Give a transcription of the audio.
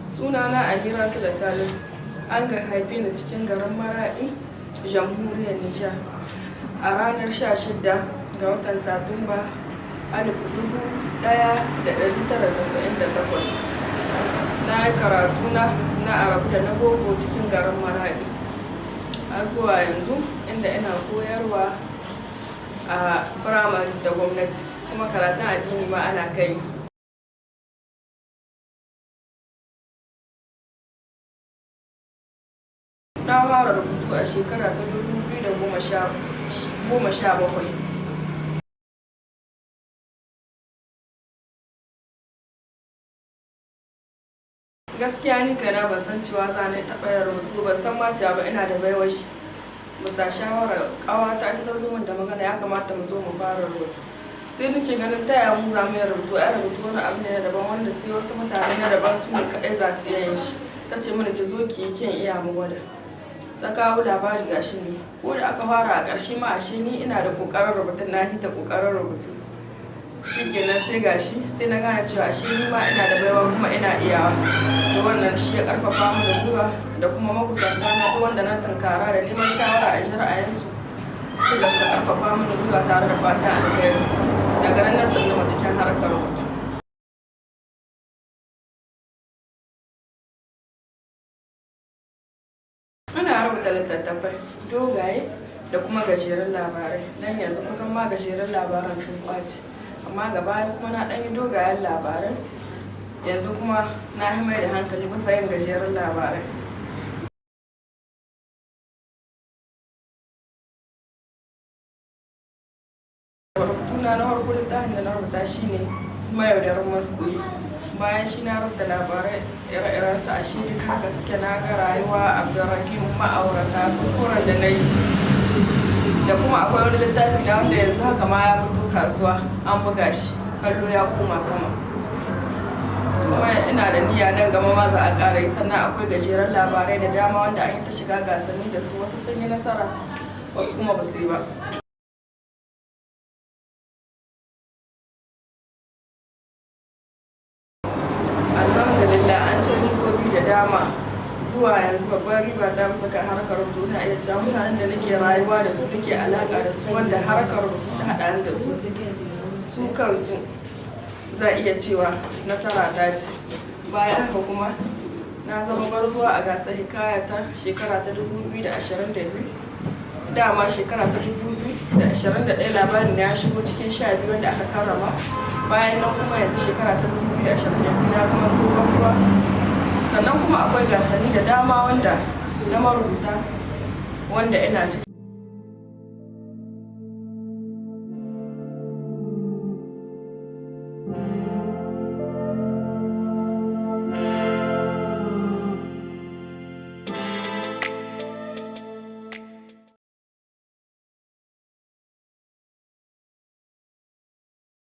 Sunana Amira Sule Salihu. An ga haife ni cikin garin Maraɗi, Jamhuriyar Nijar, a ranar 16 ga watan Satumba 1998. Na yi karatuna na Arabu da na Boko cikin garin Maraɗi. Har zuwa yanzu inda ina koyarwa a firamare ta gwamnati, kuma karatun addini ma ana kai. Na fara rubutu a shekara ta 2017. Gaskiya ni kaina ban san cewa za ni taɓa yin rubutu, ban san ma cewa ba ina da baiwar shi. Bisa shawarar ƙawata, ita ta zo min da magana ya kamata mu zo mu fara rubutu. Sai nake ganin ta yaya mu za mu yi rubutu? Ai rubutu wani abu ne na daban wanda sai wasu mutane na daban su ne kaɗai za su iya yin shi. Ta ce mini, "Ki zo ki yi, kin iya, mu gwada." Ta kawo labari gashi ne. Ko da aka fara, a ƙarshe ma ashe ni ina da ƙoƙarin rubutun, na hita ƙoƙarin rubutu. Shikenan, sai gashi sai na gane cewa ashe ni ma ina da baiwa kuma ina iyawa. To, wannan shi ya ƙarfafa mini gwiwa, da kuma makusanta na, duk wanda na tunkara da neman shawara a ji ra'ayinsu, duka suka ƙarfafa mini gwiwa tare da fatan alkhairi. Daga nan na tsunduma cikin harkar rubutu. Ina rubuta littattafai dogaye da kuma gajerun labarai. Dan yanzu kusan ma gajerun labaran sun ƙwace. Amma gaba kuma na ɗan yi dogayen labarai. Yanzu kuma na fi mai da hankali bisa yin gajerun labarai. Rubutuna na farko, littafin da na rubuta, shine Mayaudarin Masoyi. Bayan shi na rubuta labarai ire-iren su Ashe Duk Haka Suke, Na Ga Rayuwa, Abdulrahim, Ma'aurata, Kuskuren Da Na Yi. Da kuma akwai wani littafi na wanda yanzu haka ma ya fito kasuwa, an buga shi, Kallo Ya Koma Sama. Kuma ina da niyya nan gaba ma za a ƙara yi. Sannan akwai gajeren labarai da dama wanda an yi ta shiga gasanni da su, wasu sun yi nasara, wasu kuma ba su yi ba. Alhamdulillah, an ci ribobi da dama zuwa yanzu. Babbar riba ta bisa kan harkar rubutu na iya cewa mutanen da nake rayuwa da su, nake alaƙa da su, wanda harkar rubutu ta haɗa ni da su, su kansu za a iya cewa nasara ta ce. Bayan haka kuma na zama gwarzuwa a gasar hikaya ta shekara ta 2022. Dama shekara ta 2021 labarin ya shigo cikin 12 wanda aka karrama. Bayan nan kuma yanzu shekara ta 2022 na zama gwarzuwa. Sannan kuma akwai gasanni da dama wanda na marubuta wanda ina ciki.